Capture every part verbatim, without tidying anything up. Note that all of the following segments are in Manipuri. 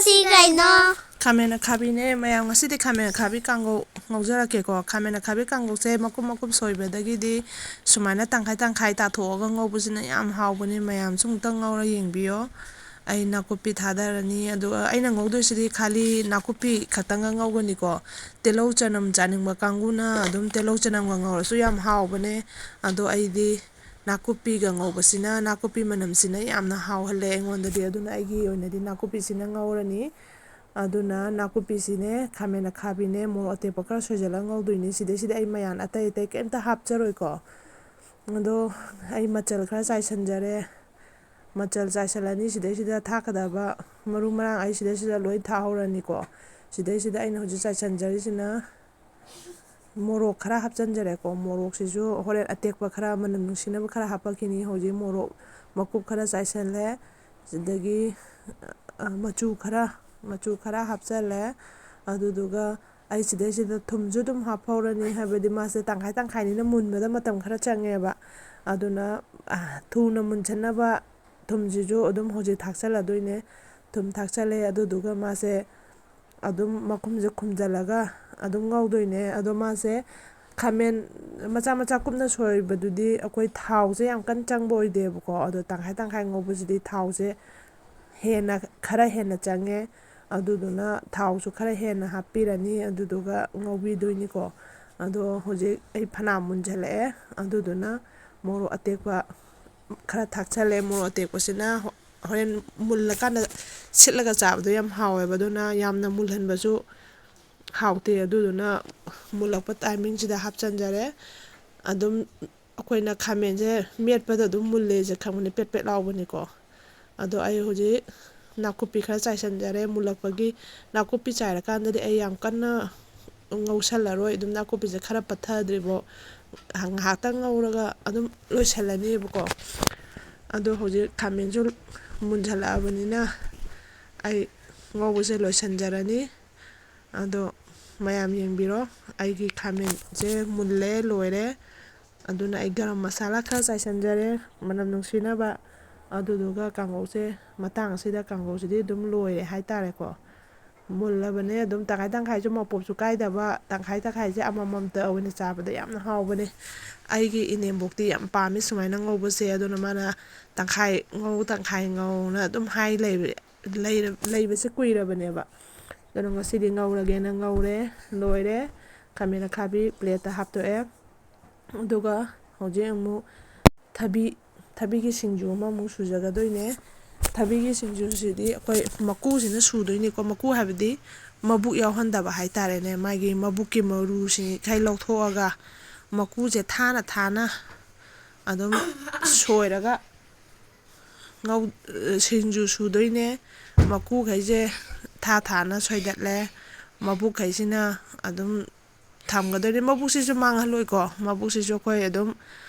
ꯁꯤ ꯀꯩꯅꯣ? ꯈꯥꯃꯦꯟ ꯑꯈꯥꯕꯤꯅꯦ ꯃꯌꯥꯝ꯫ ꯉꯁꯤꯗꯤ ꯈꯥꯃꯦꯟ ꯑꯈꯥꯕꯤ ꯀꯥꯡꯉꯧ ꯉꯧꯖꯔꯛꯀꯦꯀꯣ꯫ ꯈꯥꯃꯦꯟ ꯑꯈꯥꯕꯤ ꯀꯥꯡꯉꯧꯁꯦ ꯃꯀꯨꯞ ꯃꯀꯨꯞ ꯁꯣꯏꯕꯗꯒꯤꯗꯤ ꯁꯨꯃꯥꯏꯅ ꯇꯪꯈꯥꯏ ꯇꯪꯈꯥꯏ ꯇꯥꯊꯣꯛꯑꯒ ꯉꯧꯕꯁꯤꯅ ꯌꯥꯝ ꯍꯥꯎꯕꯅꯦ꯫ ꯃꯌꯥꯝꯁꯨ ꯑꯃꯨꯛꯇꯪ ꯉꯧꯔ ꯌꯦꯡꯕꯤꯌꯣ꯫ ꯑꯩ ꯅꯥꯀꯨꯞꯄꯤ ꯊꯥꯗꯔꯅꯤ꯫ ꯑꯗꯨꯒ ꯑꯩꯅ ꯉꯧꯗꯣꯏꯁꯤꯗꯤ ꯈꯥꯂꯤ ꯅꯥꯀꯨꯞꯄꯤ ꯈꯛꯇꯪꯒ ꯉꯧꯒꯅꯤꯀꯣ꯫ ꯇꯤꯜꯍꯧ ꯆꯅꯝ ꯆꯥꯅꯤꯡꯕ ꯀꯥꯡꯕꯨꯅ ꯑꯗꯨꯝ ꯇꯤꯜꯍꯧ ꯆꯅꯝꯒ ꯉꯧꯔꯁꯨ ꯌꯥꯝ ꯍꯥꯎꯕꯅꯦ꯫ ꯑꯗꯣ ꯑꯩꯗꯤ ꯅꯥꯀꯨꯞꯄꯤꯒ ꯉꯧꯕꯁꯤꯅ, ꯅꯥꯀꯨꯞꯄꯤ ꯃꯅꯝꯁꯤꯅ ꯌꯥꯝꯅ ꯍꯥꯎꯍꯜꯂꯦ ꯑꯩꯉꯣꯟꯗꯗꯤ꯫ ꯑꯗꯨꯅ ꯑꯩꯒꯤ ꯑꯣꯏꯅꯗꯤ ꯅꯥꯀꯨꯞꯄꯤꯁꯤꯅ ꯉꯧꯔꯅꯤ꯫ ꯑꯗꯨꯅ ꯅꯥꯀꯨꯞꯄꯤꯁꯤꯅꯦ, ꯈꯥꯃꯦꯟ ꯑꯈꯥꯕꯤꯅꯦ, ꯃꯣꯔꯣꯛ ꯑꯇꯦꯛꯄ ꯈꯔ ꯁꯣꯏꯖꯜꯂꯒ ꯉꯧꯗꯣꯏꯅꯤ꯫ ꯁꯤꯗꯩꯁꯤꯗ ꯑꯩ ꯃꯌꯥꯟ ꯑꯇꯩ ꯑꯇꯩ ꯀꯩꯝꯇ ꯍꯥꯞꯆꯔꯣꯏꯀꯣ꯫ ꯑꯗꯣ ꯑꯩ ꯃꯆꯜ ꯈꯔ ꯆꯥꯏꯁꯟꯖꯔꯦ꯫ ꯃꯆꯜ ꯆꯥꯏꯁꯜꯂꯅꯤ꯫ ꯁꯤꯗꯩꯁꯤꯗ ꯊꯥꯛꯀꯗꯕ ꯃꯔꯨ ꯃꯔꯥꯡ ꯑꯩ ꯁꯤꯗꯩꯁꯤꯗ ꯂꯣꯏ ꯊꯥꯛꯍꯧꯔꯅꯤꯀꯣ꯫ ꯁꯤꯗꯩꯁꯤꯗ ꯑꯩꯅ ꯍꯧꯖꯤꯛ ꯆꯥꯏꯁꯟꯖꯔꯤꯁꯤꯅ ꯃꯣꯔꯣꯛ ꯈꯔ ꯍꯥꯞꯆꯤꯟꯖꯔꯦꯀꯣ꯫ ꯃꯣꯔꯣꯛꯁꯤꯁꯨ ꯍꯣꯔꯦꯟ ꯑꯇꯦꯛꯄ ꯈꯔ, ꯃꯅꯝ ꯅꯨꯡꯁꯤꯅꯕ ꯈꯔ ꯍꯥꯞꯄꯛꯈꯤꯅꯤ꯫ ꯍꯧꯖꯤꯛ ꯃꯣꯔꯣꯛ ꯃꯀꯨꯞ ꯈꯔ ꯆꯥꯏꯁꯜꯂꯦ꯫ ꯑꯗꯒꯤ, ꯑ, ꯃꯆꯨ ꯈꯔ, ꯃꯆꯨ ꯈꯔ ꯍꯥꯞꯆꯜꯂꯦ꯫ ꯑꯗꯨꯗꯨꯒ ꯑꯩ ꯁꯤꯗꯩꯁꯤꯗ ꯊꯨꯝꯁꯨ ꯑꯗꯨꯝ ꯍꯥꯞꯍꯧꯔꯅꯤ, ꯍꯥꯏꯕꯗꯤ ꯃꯥꯁꯦ ꯇꯪꯈꯥꯏ ꯇꯪꯈꯥꯏꯅꯤꯅ ꯃꯨꯟꯕꯗ ꯃꯇꯝ ꯈꯔ ꯆꯪꯉꯦꯕ꯫ ꯑꯗꯨꯅ, ꯑ, ꯊꯨꯅ ꯃꯨꯟꯁꯟꯅꯕ ꯊꯨꯝꯁꯤꯁꯨ ꯑꯗꯨꯝ ꯍꯧꯖꯤꯛ ꯊꯥꯛꯆꯜꯂꯗꯣꯏꯅꯦ꯫ ꯊꯨꯝ ꯊꯥꯛꯆꯜꯂꯦ꯫ ꯑꯗꯨꯗꯨꯒ ꯃꯥꯁꯦ ꯑꯗꯨꯝ ꯃꯈꯨꯝꯁꯦ ꯈꯨꯝꯖꯤꯜꯂꯒ ꯑꯗꯨꯝ ꯉꯧꯗꯣꯏꯅꯦ꯫ ꯑꯗꯣ ꯃꯥꯁꯦ ꯈꯥꯃꯦꯟ ꯃꯆꯥ ꯃꯆꯥ ꯀꯨꯞꯅ ꯁꯣꯏꯕꯗꯨꯗꯤ ꯑꯩꯈꯣꯏ ꯊꯥꯎꯁꯦ ꯌꯥꯝ ꯀꯟꯅ ꯆꯪꯕ ꯑꯣꯏꯗꯦꯕꯀꯣ꯫ ꯑꯗꯣ ꯇꯪꯈꯥꯏ ꯇꯪꯈꯥꯏ ꯉꯧꯕꯁꯤꯗꯤ ꯊꯥꯎꯁꯦ ꯍꯦꯟꯅ, ꯈꯔ ꯍꯦꯟꯅ ꯆꯪꯉꯦ꯫ ꯑꯗꯨꯗꯨꯅ ꯊꯥꯎꯁꯨ ꯈꯔ ꯍꯦꯟꯅ ꯍꯥꯞꯄꯤꯔꯅꯤ꯫ ꯑꯗꯨꯗꯨꯒ ꯉꯧꯕꯤꯗꯣꯏꯅꯤꯀꯣ꯫ ꯑꯗꯣ ꯍꯧꯖꯤꯛ ꯑꯩ ꯐꯅꯌꯥꯝ ꯃꯨꯟꯖꯜꯂꯛꯑꯦ꯫ ꯑꯗꯨꯗꯨꯅ ꯃꯣꯔꯣꯛ ꯑꯇꯦꯛꯄ ꯈꯔ ꯊꯥꯛꯆꯜꯂꯦ꯫ ꯃꯣꯔꯣꯛ ꯑꯇꯦꯛꯄꯁꯤꯅ ꯍꯣ-, ꯍꯣꯔꯦꯟ ꯃꯨꯜꯂꯀꯥꯟꯗ ꯁꯤꯠꯂꯒ ꯆꯥꯕꯗꯣ ꯌꯥꯝ ꯍꯥꯎꯋꯦꯕ꯫ ꯑꯗꯨꯅ ꯌꯥꯝꯅ ꯃꯨꯜꯍꯟꯕꯁꯨ ꯍꯥꯎꯇꯦ꯫ ꯑꯗꯨꯗꯨꯅ ꯃꯨꯜꯂꯛꯄ ꯇꯥꯏꯃꯤꯡꯁꯤꯗ ꯍꯥꯞꯆꯟꯖꯔꯦ꯫ ꯑꯗꯨꯝ ꯑꯩꯈꯣꯏꯅ ꯈꯥꯃꯦꯟꯁꯦ ꯃꯦꯠꯄꯗ ꯑꯗꯨꯝ ꯃꯨꯜꯂꯦꯁꯦ ꯈꯪꯕꯅꯦ, ꯄꯦꯠ ꯄꯦꯠ ꯂꯥꯎꯕꯅꯤꯀꯣ꯫ ꯑꯗꯣ ꯑꯩ ꯍꯧꯖꯤꯛ ꯅꯥꯀꯨꯞꯄꯤ ꯈꯔ ꯆꯥꯏꯁꯟꯖꯔꯦ ꯃꯨꯜꯂꯛꯄꯒꯤ꯫ ꯅꯥꯀꯨꯞꯄꯤ ꯆꯥꯏꯔꯀꯥꯟꯗꯗꯤ ꯑꯩ ꯌꯥꯝ ꯀꯟꯅ ꯉꯧꯁꯜꯂꯔꯣꯏ꯫ ꯑꯗꯨꯝ ꯅꯥꯀꯨꯞꯄꯤꯁꯦ ꯈꯔ ꯄꯠꯊꯗ꯭ꯔꯤꯕꯣ ꯉꯥꯏꯍꯥꯛꯇꯪ ꯉꯧꯔꯒ ꯑꯗꯨꯝ ꯂꯣꯏꯁꯜꯂꯅꯦꯕꯀꯣ꯫ ꯑꯗꯣ ꯍꯧꯖꯤꯛ ꯈꯥꯃꯦꯟꯁꯨ ꯃꯨꯟꯖꯜꯂꯛꯑꯕꯅꯤꯅ ꯑꯩ ꯉꯧꯕꯁꯦ ꯂꯣꯏꯁꯟꯖꯔꯅꯤ꯫ ꯑꯗꯣ ꯃꯌꯥꯝ ꯌꯦꯡꯕꯤꯔꯣ, ꯑꯩꯒꯤ ꯈꯥꯃꯦꯟꯁꯦ ꯃꯨꯜꯂꯦ, ꯂꯣꯏꯔꯦ꯫ ꯑꯗꯨꯅ ꯑꯩ ꯒꯔꯝ ꯃꯁꯥꯂꯥ ꯈꯔ ꯆꯥꯏꯁꯟꯖꯔꯦ, ꯃꯅꯝ ꯅꯨꯡꯁꯤꯅꯕ꯫ ꯑꯗꯨꯗꯨꯒ ꯀꯥꯡꯉꯧꯁꯦ, ꯃꯇꯥꯡ ꯑꯁꯤꯗ ꯀꯥꯡꯉꯧꯁꯤꯗꯤ ꯑꯗꯨꯝ ꯂꯣꯏꯔꯦ ꯍꯥꯏꯇꯥꯔꯦꯀꯣ꯫ ꯃꯨꯜꯂꯕꯅꯦ ꯑꯗꯨꯝ, ꯇꯪꯈꯥꯏ ꯇꯪꯈꯥꯏꯁꯨ ꯃꯄꯣꯞꯁꯨ ꯀꯥꯏꯗꯕ, ꯇꯪꯈꯥꯏ ꯇꯪꯈꯥꯏꯁꯦ ꯑꯃꯃꯝꯇ ꯑꯣꯏꯅ ꯆꯥꯕꯗ ꯌꯥꯝꯅ ꯍꯥꯎꯕꯅꯦ꯫ ꯑꯩꯒꯤ ꯏꯅꯦꯝꯕꯣꯛꯇꯤ ꯌꯥꯝ ꯄꯥꯝꯃꯤ ꯁꯨꯃꯥꯏꯅ ꯉꯧꯕꯁꯦ, ꯑꯗꯨꯅ ꯃꯥꯅ "ꯇꯪꯈꯥꯏ ꯉꯧ, ꯇꯪꯈꯥꯏ ꯉꯧꯅ" ꯑꯗꯨꯝ ꯍꯥꯏ ꯂꯩꯕ, ꯂꯩꯔ-, ꯂꯩꯕꯁꯦ ꯀꯨꯏꯔꯕꯅꯦꯕ꯫ ꯑꯗꯨꯅ ꯉꯁꯤꯗꯤ ꯉꯧꯔꯒꯦꯅ ꯉꯧꯔꯦ, ꯂꯣꯏꯔꯦ꯫ ꯈꯥꯃꯦꯟ ꯑꯈꯥꯕꯤ ꯄ꯭ꯂꯦꯠꯇ ꯍꯥꯞꯇꯣꯛꯑꯦ꯫ ꯑꯗꯨꯒ ꯍꯧꯖꯤꯛ ꯑꯃꯨꯛ ꯊꯕꯤ, ꯊꯕꯤꯒꯤ ꯁꯤꯡꯖꯨ ꯑꯃꯃꯨꯛ ꯁꯨꯖꯒꯗꯣꯏꯅꯦ꯫ ꯊꯕꯤꯒꯤ ꯁꯤꯡꯖꯨꯁꯤꯗꯤ ꯑꯩꯈꯣꯏ ꯃꯀꯨꯁꯤꯅ ꯁꯨꯗꯣꯏꯅꯤꯀꯣ꯫ ꯃꯀꯨ ꯍꯥꯏꯕꯗꯤ ꯃꯕꯨꯛ ꯌꯥꯎꯍꯟꯗꯕ ꯍꯥꯏꯇꯥꯔꯦꯅꯦ꯫ ꯃꯥꯒꯤ ꯃꯕꯨꯛꯀꯤ ꯃꯔꯨꯁꯤꯡꯈꯩ ꯂꯧꯊꯣꯛꯑꯒ ꯃꯀꯨꯁꯦ ꯊꯥꯅ ꯊꯥꯅ ꯑꯗꯨꯝ ꯁꯣꯏꯔꯒ ꯉꯧ-, ꯁꯤꯡꯖꯨ ꯁꯨꯗꯣꯏꯅꯦ꯫ ꯃꯀꯨꯈꯩꯁꯦ ꯊꯥ ꯊꯥꯅ ꯁꯣꯏꯗꯠꯂꯦ꯫ ꯃꯕꯨꯛꯈꯩꯁꯤꯅ ꯑꯗꯨꯝ ꯊꯝꯒꯗꯣꯏꯅꯦ꯫ ꯃꯕꯨꯛꯁꯤꯁꯨ ꯃꯥꯡꯍꯜꯂꯣꯏꯀꯣ꯫ ꯃꯕꯨꯛꯁꯤꯁꯨ ꯑꯩꯈꯣꯏ ꯑꯗꯨꯝ,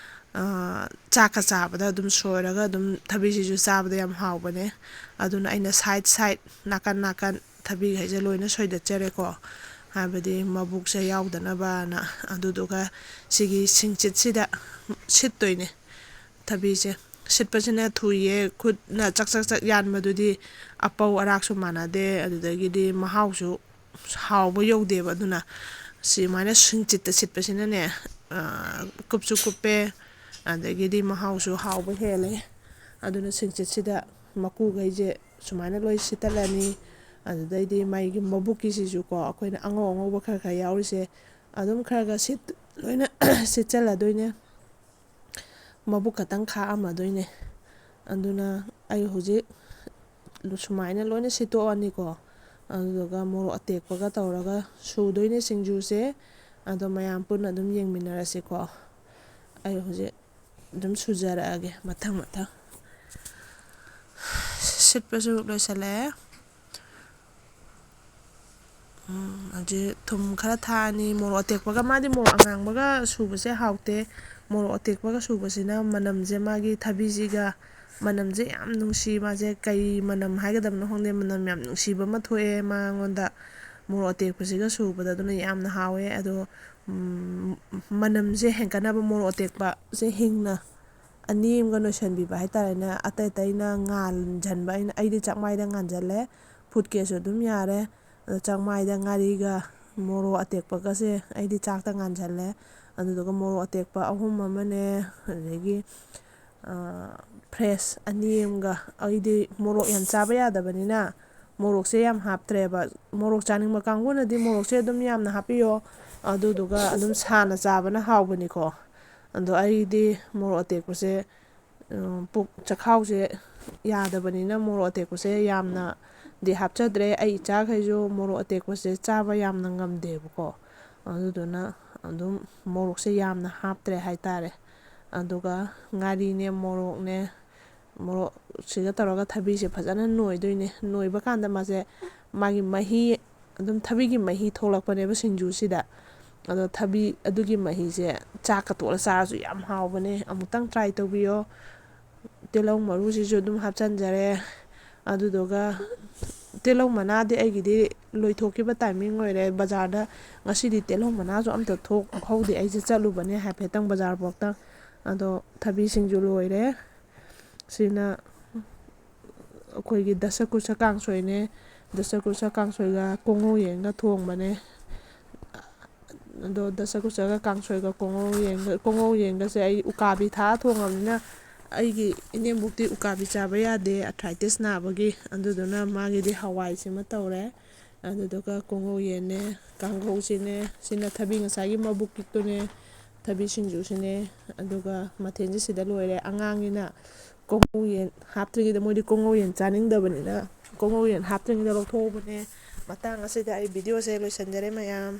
ꯑ, ꯆꯥꯛꯀ ꯆꯥꯕꯗ ꯑꯗꯨꯝ ꯁꯣꯏꯔꯒ ꯑꯗꯨꯝ ꯊꯕꯤꯁꯤꯁꯨ ꯆꯥꯕꯗ ꯌꯥꯝ ꯍꯥꯎꯕꯅꯦ꯫ ꯑꯗꯨꯅ ꯑꯩꯅ side side, ꯅꯥꯀꯟ ꯅꯥꯀꯟ ꯊꯕꯤꯈꯩꯁꯦ ꯂꯣꯏꯅ ꯁꯣꯏꯗꯠꯆꯔꯦꯀꯣ꯫ ꯍꯥꯏꯕꯗꯤ ꯃꯕꯨꯛꯁꯦ ꯌꯥꯎꯗꯅꯕꯅ꯫ ꯑꯗꯨꯗꯨꯒ ꯁꯤꯒꯤ ꯁꯤꯡꯆꯤꯠꯁꯤꯗ ꯁꯤꯠꯇꯣꯏꯅꯦ꯫ ꯊꯕꯤꯁꯦ ꯁꯤꯠꯄꯁꯤꯅ ꯊꯨꯏꯌꯦ, ꯈꯨꯠꯅ ꯆꯛ ꯆꯛ ꯆꯛ ꯌꯥꯟꯕꯗꯨꯗꯤ ꯑꯄꯧ ꯑꯔꯥꯛꯁꯨ ꯃꯥꯟꯅꯗꯦ, ꯑꯗꯨꯗꯒꯤꯗꯤ ꯃꯍꯥꯎꯁꯨ ꯍꯥꯎꯕ ꯌꯧꯗꯦꯕ꯫ ꯑꯗꯨꯅ ꯁꯨꯃꯥꯏꯅ ꯁꯤꯡꯆꯤꯠꯇ ꯁꯤꯠꯄꯁꯤꯅꯅꯦ, ꯑ, ꯀꯨꯞꯁꯨ ꯀꯨꯞꯄꯦ, ꯑꯗꯒꯤꯗꯤ ꯃꯍꯥꯎꯁꯨ ꯍꯥꯎꯕ ꯍꯦꯜꯂꯦ꯫ ꯑꯗꯨꯅ ꯁꯤꯡꯆꯤꯠꯁꯤꯗ ꯃꯀꯨꯈꯩꯁꯦ ꯁꯨꯃꯥꯏꯅ ꯂꯣꯏ ꯁꯤꯠꯇꯠꯂꯅꯤ꯫ ꯑꯗꯨꯗꯩꯗꯤ ꯃꯥꯒꯤ ꯃꯕꯨꯛꯀꯤꯁꯤꯁꯨꯀꯣ, ꯑꯩꯈꯣꯏꯅ ꯑꯉꯧ ꯑꯉꯧꯕ ꯈꯔ ꯈꯔ ꯌꯥꯎꯔꯤꯁꯦ ꯑꯗꯨꯝ ꯈꯔ ꯈꯔ ꯁꯤꯠ-, ꯂꯣꯏꯅ ꯁꯤꯠꯆꯜꯂꯗꯣꯏꯅꯦ꯫ ꯃꯕꯨꯛ ꯈꯛꯇꯪ ꯈꯥꯛꯑꯝꯃꯗꯣꯏꯅꯦ꯫ ꯑꯗꯨꯅ ꯑꯩ ꯍꯧꯖꯤꯛ ꯁꯨꯃꯥꯏꯅ ꯂꯣꯏꯅ ꯁꯤꯠꯇꯣꯛꯑꯅꯤꯀꯣ꯫ ꯑꯗꯨꯗꯨꯒ ꯃꯣꯔꯣꯛ ꯑꯇꯦꯛꯄꯒ ꯇꯧꯔꯒ ꯁꯨꯗꯣꯏꯅꯦ ꯁꯤꯡꯖꯨꯁꯦ꯫ ꯑꯗꯣ ꯃꯌꯥꯝ ꯄꯨꯟꯅ ꯑꯗꯨꯝ ꯌꯦꯡꯃꯤꯟꯅꯔꯁꯤꯀꯣ꯫ ꯑꯩ ꯍꯧꯖꯤꯛ ꯑꯗꯨꯝ ꯁꯨꯖꯔꯛꯑꯒꯦ ꯃꯊꯪ ꯃꯊꯪ꯫ ꯁꯤꯠꯄꯁꯨ ꯂꯣꯏꯁꯤꯜꯂꯛꯑꯦ꯫ ꯎꯝ, ꯍꯧꯖꯤꯛ ꯊꯨꯝ ꯈꯔ ꯊꯥꯛꯑꯅꯤ꯫ ꯃꯣꯔꯣꯛ ꯑꯇꯦꯛꯄꯒ, ꯃꯥꯗꯤ ꯃꯣꯔꯣꯛ ꯑꯉꯥꯡꯕꯒ ꯁꯨꯕꯁꯦ ꯍꯥꯎꯇꯦ꯫ ꯃꯣꯔꯣꯛ ꯑꯇꯦꯛꯄꯒ ꯁꯨꯕꯁꯤꯅ ꯃꯅꯝꯁꯦ, ꯃꯥꯒꯤ ꯊꯕꯤꯁꯤꯒ ꯃꯅꯝꯁꯦ ꯌꯥꯝ ꯅꯨꯡꯁꯤ꯫ ꯃꯥꯁꯦ ꯀꯩ ꯃꯅꯝ ꯍꯥꯏꯒꯗꯕꯅꯣ ꯈꯪꯗꯦ, ꯃꯅꯝ ꯌꯥꯝ ꯅꯨꯡꯁꯤꯕ ꯑꯃ ꯊꯣꯛꯑꯦ ꯃꯉꯣꯟꯗ, ꯃꯣꯔꯣꯛ ꯑꯇꯦꯛꯄꯁꯤꯒ ꯁꯨꯕꯗ꯫ ꯑꯗꯨꯅ ꯌꯥꯝꯅ ꯍꯥꯎꯋꯦ꯫ ꯑꯗꯣ, ꯎꯝ, ꯃꯅꯝꯁꯦ ꯍꯦꯟꯒꯠꯅꯕ ꯃꯣꯔꯣꯛ ꯑꯇꯦꯛꯄꯁꯦ ꯍꯤꯡꯅ ꯑꯅꯤ ꯑꯃꯒ ꯅꯣꯏꯁꯤꯟꯕꯤꯕ ꯍꯥꯏꯇꯥꯔꯦꯅꯦ꯫ ꯑꯇꯩ ꯑꯇꯩꯅ ꯉꯥꯟꯁꯤꯟꯕ, ꯑꯩꯅ, ꯑꯩꯗꯤ ꯆꯥꯛꯃꯥꯏꯗ ꯉꯥꯟꯁꯤꯜꯂꯦ꯫ ꯐꯨꯠꯀꯦꯁꯨ ꯑꯗꯨꯝ ꯌꯥꯔꯦ꯫ ꯑꯗꯣ ꯆꯥꯛꯃꯥꯏꯗ ꯉꯥꯔꯤꯒ ꯃꯣꯔꯣꯛ ꯑꯇꯦꯛꯄꯒꯁꯦ ꯑꯩꯗꯤ ꯆꯥꯛꯇ ꯉꯥꯟꯁꯤꯜꯂꯦ꯫ ꯑꯗꯨꯗꯨꯒ ꯃꯣꯔꯣꯛ ꯑꯇꯦꯛꯄ ꯑꯍꯨꯝ ꯑꯃꯅꯦ, ꯑꯗꯒꯤ ꯐ꯭ꯔꯦꯁ ꯑꯅꯤ ꯑꯃꯒ, ꯑꯩꯗꯤ ꯃꯣꯔꯣꯛ ꯌꯥꯝ ꯆꯥꯕ ꯌꯥꯗꯕꯅꯤꯅ ꯃꯣꯔꯣꯛꯁꯦ ꯌꯥꯝ ꯍꯥꯞꯇ꯭ꯔꯦꯕ꯫ ꯃꯣꯔꯣꯛ ꯆꯥꯅꯤꯡꯕ ꯀꯥꯡꯕꯨꯅꯗꯤ ꯃꯣꯔꯣꯛꯁꯦ ꯑꯗꯨꯝ ꯌꯥꯝꯅ ꯍꯥꯞꯄꯤꯌꯣ, ꯑꯗꯨꯗꯨꯒ ꯑꯗꯨꯝ ꯁꯥꯅ ꯆꯥꯕꯅ ꯍꯥꯎꯕꯅꯤꯀꯣ꯫ ꯑꯗꯣ ꯑꯩꯗꯤ ꯃꯣꯔꯣꯛ ꯑꯇꯦꯛꯄꯁꯦ, ꯄꯨꯛ ꯆꯈꯥꯎꯁꯦ ꯌꯥꯗꯕꯅꯤꯅ ꯃꯣꯔꯣꯛ ꯑꯇꯦꯛꯄꯁꯦ ꯌꯥꯝꯅꯗꯤ ꯍꯥꯞꯆꯗ꯭ꯔꯦ꯫ ꯑꯩ ꯏꯆꯥꯈꯩꯁꯨ ꯃꯣꯔꯣꯛ ꯑꯇꯦꯛꯄꯁꯦ ꯆꯥꯕ ꯌꯥꯝꯅ ꯉꯝꯗꯦꯕꯀꯣ꯫ ꯑꯗꯨꯗꯨꯅ ꯑꯗꯨꯝ ꯃꯣꯔꯣꯛꯁꯦ ꯌꯥꯝꯅ ꯍꯥꯞꯇ꯭ꯔꯦ ꯍꯥꯏꯇꯥꯔꯦ꯫ ꯑꯗꯨꯒ ꯉꯥꯔꯤꯅꯦ, ꯃꯣꯔꯣꯛꯅꯦ, ꯃꯣꯔꯣꯛꯁꯤꯒ ꯇꯧꯔꯒ ꯊꯕꯤꯁꯦ ꯐꯖꯅ ꯅꯣꯏꯗꯣꯏꯅꯦ꯫ ꯅꯣꯏꯕ ꯀꯥꯟꯗ ꯃꯥꯁꯦ, ꯃꯥꯒꯤ ꯃꯍꯤ, ꯑꯗꯨꯝ ꯊꯕꯤꯒꯤ ꯃꯍꯤ ꯊꯣꯛꯂꯛꯄꯅꯦꯕ ꯁꯤꯡꯖꯨꯁꯤꯗ꯫ ꯑꯗꯣ ꯊꯕꯤ ꯑꯗꯨꯒꯤ ꯃꯍꯤꯁꯦ ꯆꯥꯛꯀ ꯇꯣꯠꯂ ꯆꯥꯔꯁꯨ ꯌꯥꯝ ꯍꯥꯎꯕꯅꯦ꯫ ꯑꯃꯨꯛꯇꯪ ꯇ꯭ꯔꯥꯏ ꯇꯧꯕꯤꯌꯣ꯫ ꯇꯤꯜꯍꯧ ꯃꯔꯨꯁꯤꯁꯨ ꯑꯗꯨꯝ ꯍꯥꯞꯆꯤꯟꯖꯔꯦ꯫ ꯑꯗꯨꯗꯨꯒ ꯇꯤꯜꯍꯧ ꯃꯅꯥꯗꯤ ꯑꯩꯒꯤꯗꯤ ꯂꯣꯏꯊꯣꯛꯈꯤꯕ ꯇꯥꯏꯃꯤꯡ ꯑꯣꯏꯔꯦ꯫ ꯕꯖꯥꯔꯗ ꯉꯁꯤꯗꯤ ꯇꯤꯜꯍꯧ ꯃꯅꯥꯁꯨ ꯑꯝꯇ ꯊꯣꯛꯍꯧꯗꯦ꯫ ꯑꯩꯁꯦ ꯆꯠꯂꯨꯕꯅꯦ ꯍꯥꯏꯐꯦꯠꯇꯪ ꯕꯖꯥꯔꯐꯥꯎꯇ꯫ ꯑꯗꯣ ꯊꯕꯤ ꯁꯤꯡꯖꯨ ꯂꯣꯏꯔꯦ꯫ ꯁꯤꯅ ꯑꯩꯈꯣꯏꯒꯤ ꯗꯁꯀꯨꯁ ꯀꯥꯡꯁꯣꯏꯅꯦ꯫ ꯗꯁꯀꯨꯁ ꯀꯥꯡꯁꯣꯏꯒ ꯀꯣꯉꯧ ꯌꯦꯟꯒ ꯊꯣꯡꯕꯅꯦ꯫ ꯑꯗꯣ ꯗꯁꯀꯨꯁꯒ ꯀꯥꯡꯁꯣꯏꯒ ꯀꯣꯉꯧ ꯌꯦꯟꯒ, ꯀꯣꯉꯧ ꯌꯦꯟꯒꯁꯦ ꯑꯩ ꯎꯀꯥꯕꯤ ꯊꯥꯛꯑ ꯊꯣꯡꯉꯕꯅꯤꯅ, ꯑꯩꯒꯤ ꯏꯅꯦꯝꯕꯣꯛꯇꯤ ꯎꯀꯥꯕꯤ ꯆꯥꯕ ꯌꯥꯗꯦ, ꯑꯔꯊ꯭ꯔꯥꯏꯇꯤꯁ ꯅꯥꯕꯒꯤ꯫ ꯑꯗꯨꯗꯨꯅ ꯃꯥꯒꯤꯗꯤ ꯍꯋꯥꯏꯁꯤꯃ ꯇꯧꯔꯦ꯫ ꯑꯗꯨꯗꯨꯒ ꯀꯣꯉꯧ ꯌꯦꯟꯅꯦ, ꯀꯥꯡꯍꯧꯁꯤꯅꯦ, ꯁꯤꯅ ꯊꯕꯤ ꯉꯁꯥꯏꯒꯤ ꯃꯕꯨꯛꯀꯤꯗꯨꯅꯦ, ꯊꯕꯤ ꯁꯤꯡꯖꯨꯁꯤꯅꯦ꯫ ꯑꯗꯨꯒ ꯃꯊꯦꯜꯁꯦ ꯁꯤꯗ ꯂꯣꯏꯔꯦ꯫ ꯑꯉꯥꯡꯒꯤꯅ ꯀꯣꯉꯧ ꯌꯦꯟ ꯍꯥꯞꯇ꯭ꯔꯤꯉꯩꯗ, ꯃꯣꯏꯗꯤ ꯀꯣꯉꯧ ꯌꯦꯟ ꯆꯥꯅꯤꯡꯗꯕꯅꯤꯅ, ꯀꯣꯉꯧ ꯌꯦꯟ ꯍꯥꯞꯇ꯭ꯔꯤꯉꯩꯗ ꯂꯧꯊꯣꯛꯍꯧꯕꯅꯦ꯫ ꯃꯇꯥꯡ ꯑꯁꯤꯗ ꯑꯩ ꯚꯤꯗꯤꯑꯣꯁꯦ ꯂꯣꯏꯁꯤꯟꯖꯔꯦ ꯃꯌꯥꯝ꯫